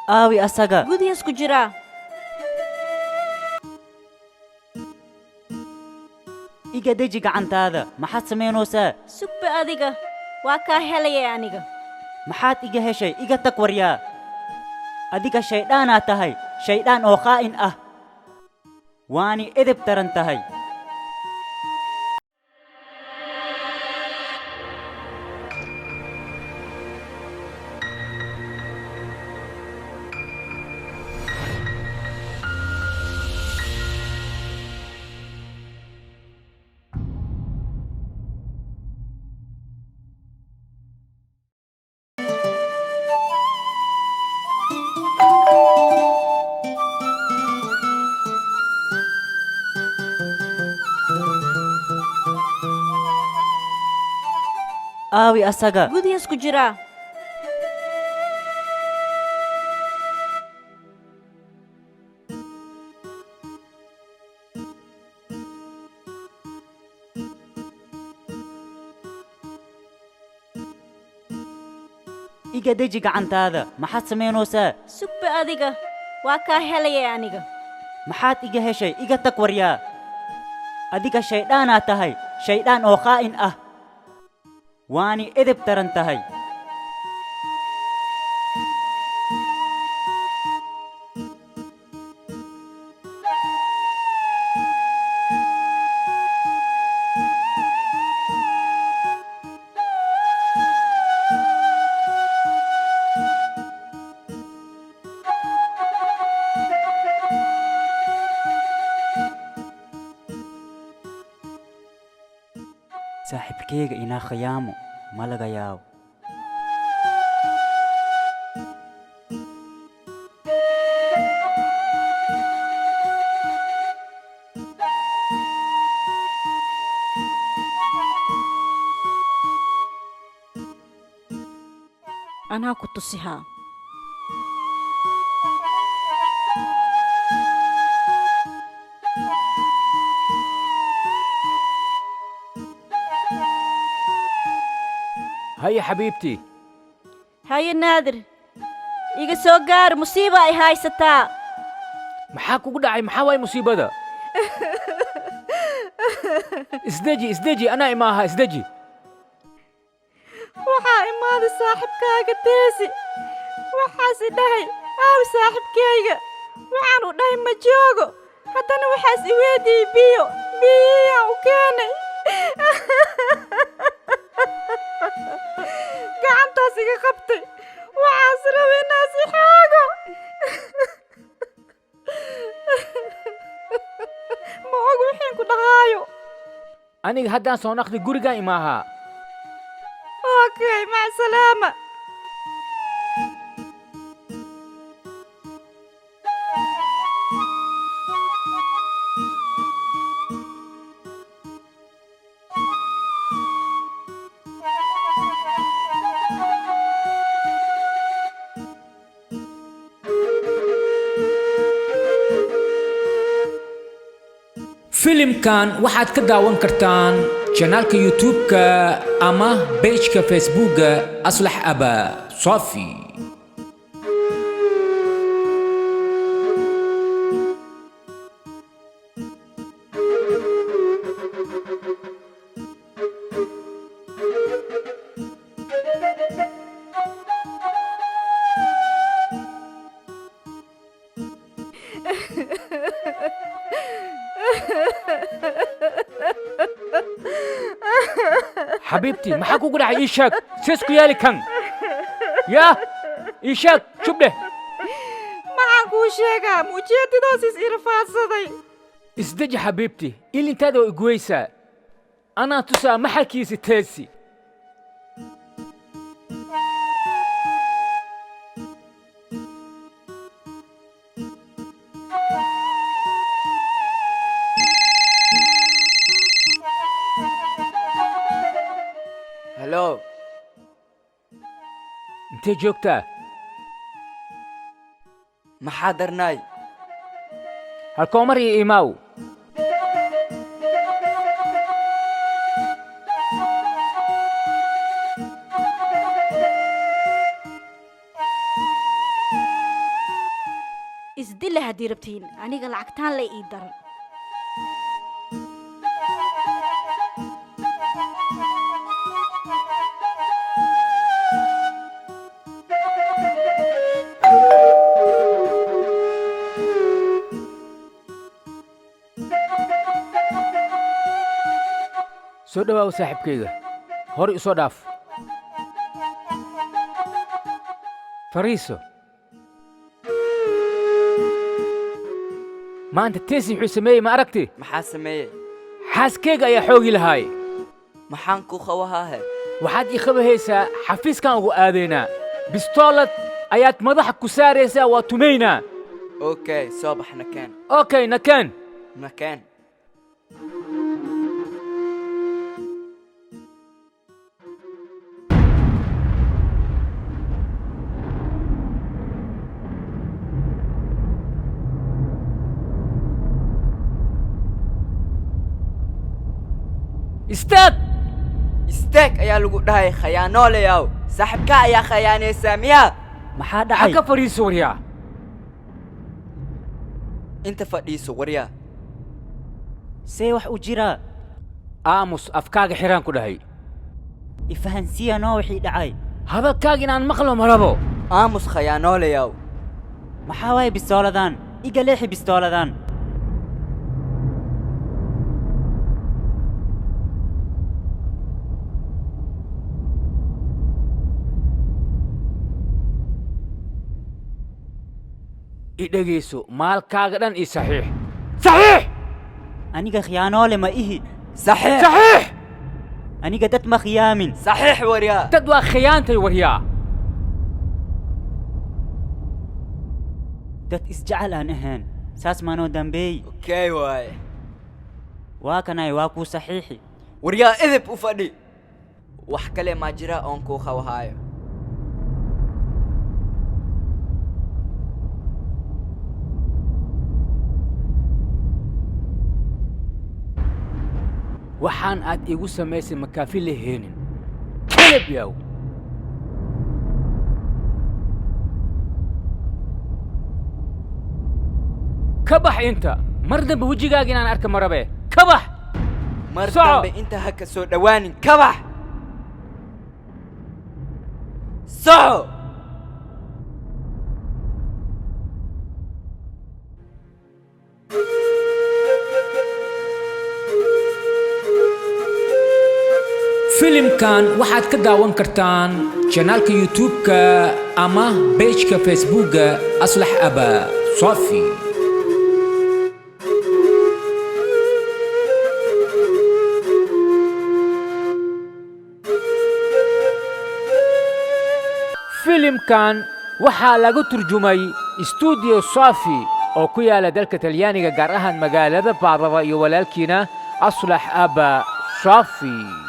Aawi asaga? Gudihiis ku jiraa. Iga deji gacantaada. Maxaad samaynaysaa? Sugba adiga, waa kaa helaya aniga. Maxaad iga heshay? Iga tag waryaa. Adiga shayddaanaa tahay, shaydaan oo khaa'in ah. Waani edeb daran tahay. Aawi asaga? Gudihiis ku jiraa. Iga deji gacantaada. Maxaad samaynaysaa? Sugba adiga, waa kaa helaya aniga. Maxaad iga heshay? Iga tag waryaa. Adiga shayddaanaa tahay, shaydaan oo khaa'in ah. Waani edeb daran tahay. Saaxiibkayga inaa khiyaamo ma laga yaabo. Anaa ku tusihaa. هيا xabiibtii. Haye Naadir, iga soo gaar, musiiba ay haysataa. Maxaa kugu dhacay? Maxaa waay musiibada? Isdeji, isdeji, anaa imaaha, isdeji. Waxaa imaaday saaxiibkaaga Teesi. Waxaas i dhahay, aaw saaxiibkayga? Waxaan u dhahay ma joogo. Haddana waxaas i weydiiyey biyo, biyihii u keenay. Gacantaas iga qabtay. Waxaas rabay inaas i xoogo. Ma og wixiin ku dhahaayo. Aniga haddaan soo naqdi gurigaan imaahaa. Okay, mac salaama. Filimkan waxaad ka daawan kartaan janaalka YouTube-ka ama page-ka Facebook-ga Aslax Aba Sofi. Xabiibtii, maxaa kugu dhacay? Ii sheeg, seesku yaali kan yaa, ii sheeg, shubdheh. Maxaan kuu sheegaa? Ma ujeedadoos is irfaadsaday. Isdeji xabiibti, ilintaada waa iguweysaa. Anaa tusaa maxalkiisi Teesi. Hello. Intee joogtaa? Maxaa darnaay? Halkoomar iyo imaaw. Leh haddii rabtiin, aniga lacagtaan le ii daran. Soo dhawaaw saaxiibkayga, hor isoo dhaaf, fariiso. Maanta Teesi wuxuu sameeyey ma aragti? Maxaa sameeyey? Xaaskeyga ayaa xoogi lahaay. Maxaan ku qabahaahe? Waxaad ii qabahaysaa xafiiskan ugu aadaynaa, bistoolad ayaad madaxa ku saaraysaa, waa tumaynaa. Okay, soo bax, nakeen. Okay, nakeen. Nakeen. Istaag! Istaag ayaa lagu dhahay, khayaanoolayaw. Saaxiibkaa ayaa khayaanaysaa miyaa? Maxaa Ha dhacay? Ka fadhiiso waryaa. Inta fadhiiso waryaa. See wax u jiraa? Aamus, afkaaga xiraan ku dhahay. Ifahansiya noo wixii dhacay. Hadalkaaga inaan maqlo ma rabo. Aamus, khayaanoolayaw. Maxaa waaye bistooladan? Iga leexi bistooladan. I dhegayso, maalkaaga dhan ii saxiix, saxiix. Aniga khiyaanoole ma ihi. Saxiix. Saxiix. Aniga dad ma khiyaamin. Saxiix waryaa. Dad waa khiyaantay waryaa. Dad isjecel aan ahayn, saas maanoo dambeey. Okay waaye. Waa kanay, waa kuu saxiixi. Waryaa, edeb u fadhi. Wax kale maa jira oon kuu qabahaayo? Waxaan aad iigu samaysay makaafi laheenin, kelab yaw. Ka bax inta, mar dambe wejigaaga inaan arka ma rabe, ka bax. Mar Soco. Dambe inta ha ka soo dhowaanin. Ka bax, soco. Filimkan waxaad ka daawan kartaan janaalka YouTube-ka ama page-ka Facebook-ga Aslax Aba Sofi. Filimkan waxaa lagu turjumay Stuudiyo Safi oo ku yaala dalka Talyaaniga, gaar ahaan magaalada Baadaba, iyo walaalkiina Aslax Aba Safi.